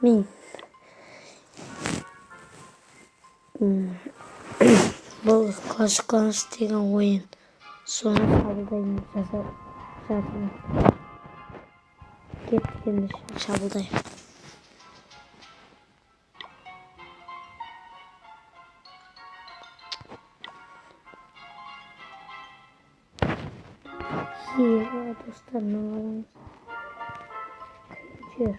Мен бұл Clash of Clans деген ойын. Соны шабуылдайын жасап жатырмын. Кеттік енді шабуылдайық. Ева, достар, мына қараңыз. Қиын жер.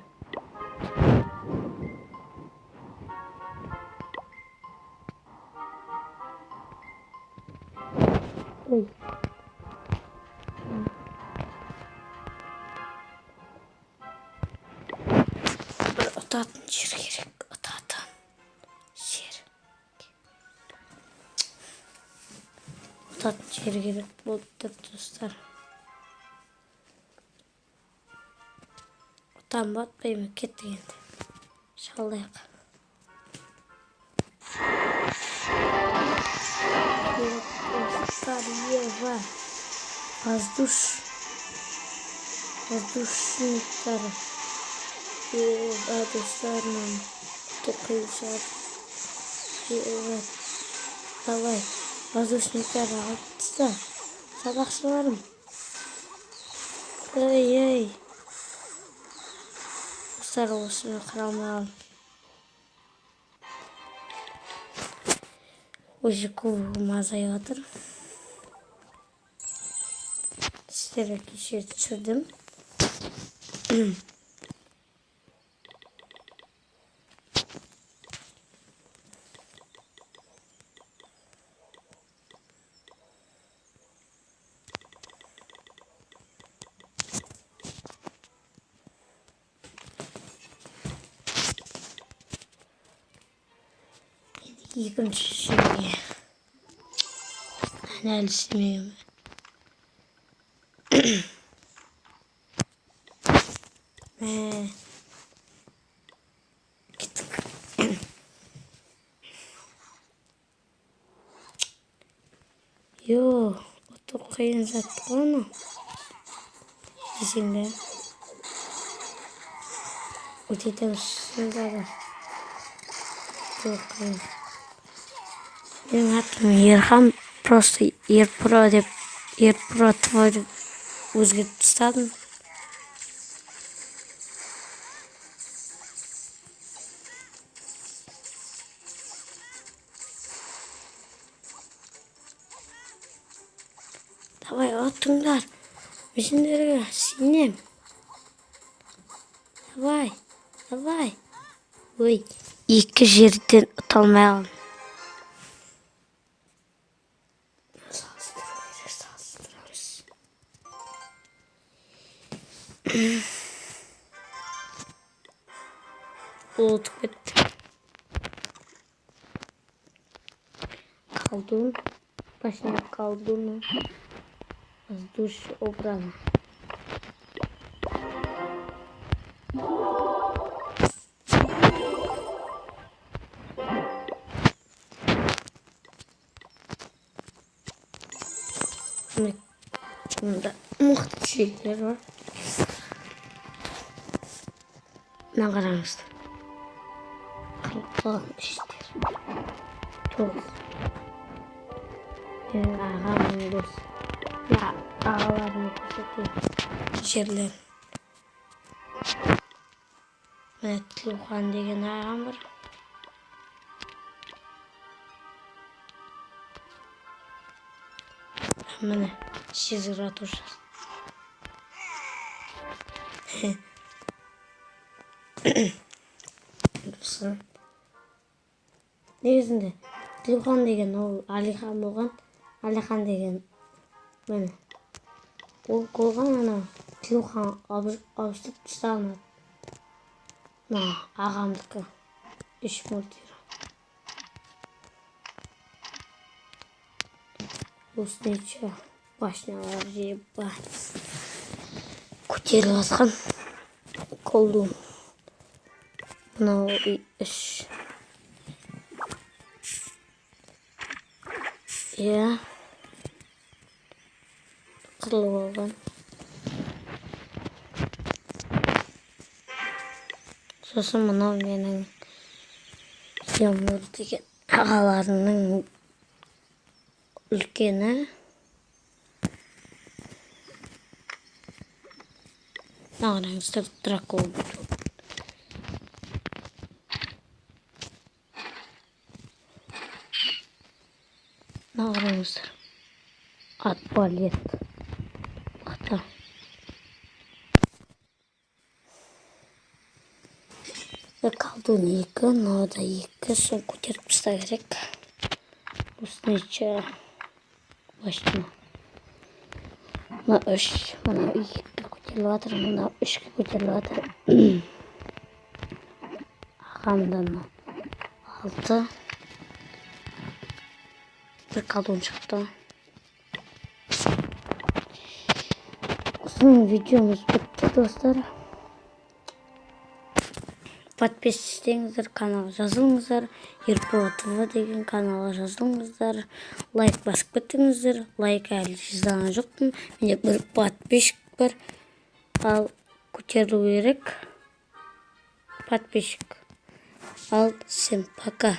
Ой. Бір ұтатын жер керек, ұтатын жер. Ұтатын жер керек болып тұр, достар. Ұтам ба, ұтпай ма? Кеттік енді. Шалдайық. Достар, Ева. Воздушниктар. Ева, достар, нам тоқи шығар. Ева, давай. Воздушниктар алып таста. Сабақшыларым. Ей, ей. Достар, осыны қыра алмай қалдым. Уже кубогым азайып жатыр. Сіздерге кеше түсірдім. Екінші жерге. Әлі істемегенмін. Мә. Кеттік. Йо, ұту қиын зат қой анау. Десең де. Өтетін шынында да. Ұту қиын. Менің атым Ерхан, просто Ерпро деп, Ерпро твой деп өзгертіп тастадым. Давай, ұтыңдар. Мен сендерге сенем. Давай, давай. Ой, екі жерден ұта алмай қалдым. Салыстыру керек, салыстырамыз. Ол ұтып кетті. Колдун, башня колдуна, воздушный образ. Мында мықты жерлер бар. Мына қараңыздар. Қырылып қалған іштер. 9. Ағамның дос. Мына ағаларына көрсетейін жерлер. Мына Тілеухан деген ағам бар. Міне Сизер ратушасы. Сосын негізінде Тілеухан деген ол Алихан болған. Алихан деген міне ол қойған ана Тілеухан ауыстырып тастаған. Мына ағамдікі 3 мультир. Осынша башнялар ебать көтеріліп жатқан колдун. Мынау 3. Иә. Қырылып алған. Сосын мынау менің Тимур деген ағаларымның үлкені. Мына қараңыздар, дракон. Мына қараңыздар, арбалет. Мықты. Колдун екі, мынау да екі, соны көтеріп тастау керек. Осынша башына. Мына үш, мына екіге көтеріліп жатыр, мына үшке көтеріліп жатыр. Ағамда мынау алты. Бір колдун шықты. Осының видеомыз бітті, достар. Подписывайтесь істеңіздер, каналға жазылыңыздар. Ербол ТВ деген каналға жазылыңыздар. Лайк басып кетіңіздер. Лайк әлі жазған жоқпын. Менде бір подписчик бар. Ал көтерілу керек. Подписчик. Ал всем пока.